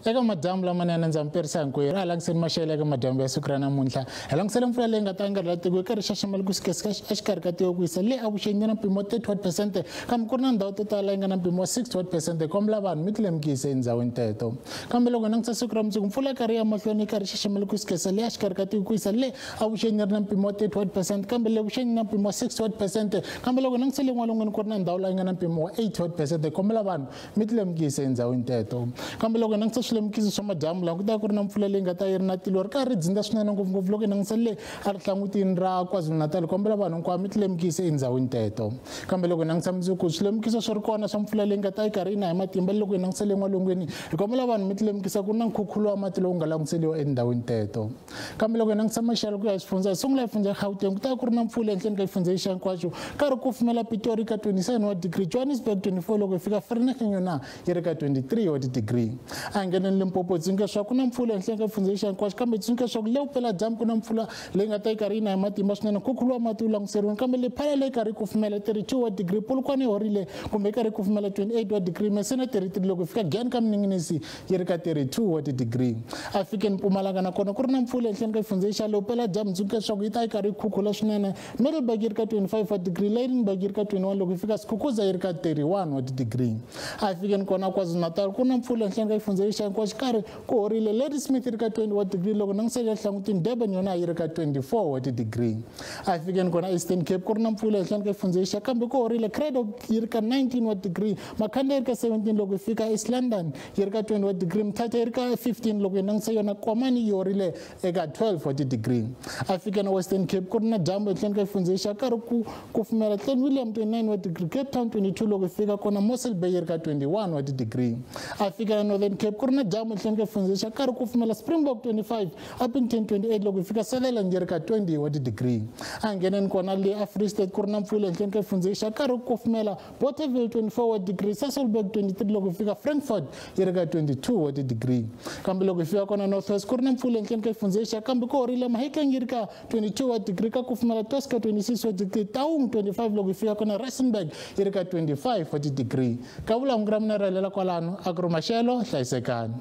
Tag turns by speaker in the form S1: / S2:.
S1: Eka madyambu lamanene ndza mi perisa hinkwerhu a hi langiseni maxelo eka madyambu ya siku ra namuntlha. Hi langisele mpfula leyi nga ta nga ri tiko yi karhi xaxamela ku suka exikarhi ka tiko ku yisa le avuxeni yi na mpimo wa 31%, kambe ku ri na ndhawu to tala yi nga na mpimo wa 61%. Kombela vanhu mi tilemukise endhawini teto. Kambe loko hi langutisa siku ra mundzuku, mpfula yi karhi ya mahlweni yi karhi xaxamela ku suka le exikarhi ka tiko ku yisa le avuxeni yi ri na mpimo wa 31%, kambe le vuxeni yi na mpimo wa 61%. Kambe loko hi langutisa le n'walungwini ku ri na ndhawu laha yi nga na mpimo wa 81%. Kombela vanhu mi tilemukise endhawini teto. Kambe loko hi langutisa swilemukiso swa madyambu laha, ku ta ku ri na mpfula leyi nga ta yi ri na tilo ri karhi ri dzinda swinene, ngopfungopfu loko hi langutisa le a rihlangutini ra KwaZulu-Natal. Kombela vanhu hinkwavo mi tilemukise endhawini teto. Kambe loko hi langutisa mundzuku, swilemukiso swi ri kona swa mpfula leyi nga ta yi karhi yi na hi matimba. Loko hi langutisa le n'walungwini, hi kombela vanhu mi tilemukisa ku ri na nkhukhulo wa mati lowu nga langutiseliwa endhawini teto. Kambe loko hi langutisa maxelo ku ya hi swifundza, hi sungula hi fundza ya Gauteng, ku ta ku ri na mpfula ehenhleni ka xifundza lexi hinkwaxo, karhi ku kufumela. Pitori ka 27 wa degree, Johannesburg 24, loko hi fika Vereeniging yona yi ri ka 23 wa ti-degree. A hi ngheneni Limpopo, tsundzuka leswaku ku na mpfula ehenhleni ka xifundza lexi hinkwaxo, kambe tsundzuka leswaku le vupeladyambu ku na mpfula leyi nga ta yi karhi yi na hi matimba swinene, nkhukhulo wa mati wu languteriwile. Kambe le Phala leyi karhi yi kufumela 32 wa degree, Polokwane yi horile kumbe yi karhi yi kufumela 28 wa degree, Mesina 33, loko hi fika Giyani ka Miningisi yi ri ka 32 wa ti-degree. A fikeni Mpumalanga nakona ku ri na mpfula ehenhleni ka xifundza xa le vupeladyambu, tsundzuka leswaku yi ta yi karhi yi khukhula swinene. Middelburg yi ri ka 25 wa degree, Lydenburg yi ri ka 21, loko hi fika Skukuza yi ri ka 31 wa ti-degree. A hi fikeni kona KwaZulu-Natal, ku na mpfula ehenhleni ka xifundza lexi hinkwaxo, karhi ku horile. Ladysmith yi ri ka 20 wa degree, loko langutisela hlangutini Durban yona yi ri ka 24 wa ti-degree. A hi fikeni kona Eastern Cape, ku ri na mpfula ehenhleni ka xifundza lexi, kambe ku horile. Cradock yi ri ka 19 wa degree, Makhanda yi ri ka 17, loko hi fika East London yi ri ka 20 wa degree, Mthatha yi ri ka 15, loko hi langutisa yona Komani yi horile eka 12 wa ti-degree. A fika na Western Cape, ku ri na dyambu ehenhleni ka xifundza lexi, karhi ku kufumela. Clanwilliam 29 wa degree, Cape Town 22, loko hi fika kona Mossel Bay yi ri ka 21 wa ti-degree. A fika na Northern Cape, ku ri na dyambu ehenhleni ka xifundza lexi, karhi ku kufumela. Springbok 25, Upington 28, loko hi fika Sutherland yi ri ka 20 wa ti-degree. A ngheneni kona le a Free State, ku ri na mpfula ehenhleni ka xifundza lexi, karhi ku kufumela. Bothaville 24 wa degree, Sasolburg 23, loko hi fika Frankfurt yi ri ka 22 wa ti-degree. Kambe loko hi fika kona North West, ku ri na mpfula ehenhleni ka xifundza lexi, kambe ku horile. Mahikeng yi ri ka 22 wa degree, ka kufumela. Tosca 26 wa degree, Taung 25, loko hi fika kona Rustenburg yi ri ka 25 wa ti-degree. Ka vulangu ra mina ra helela kwalano, a ku ri maxelo. Hlayisekani.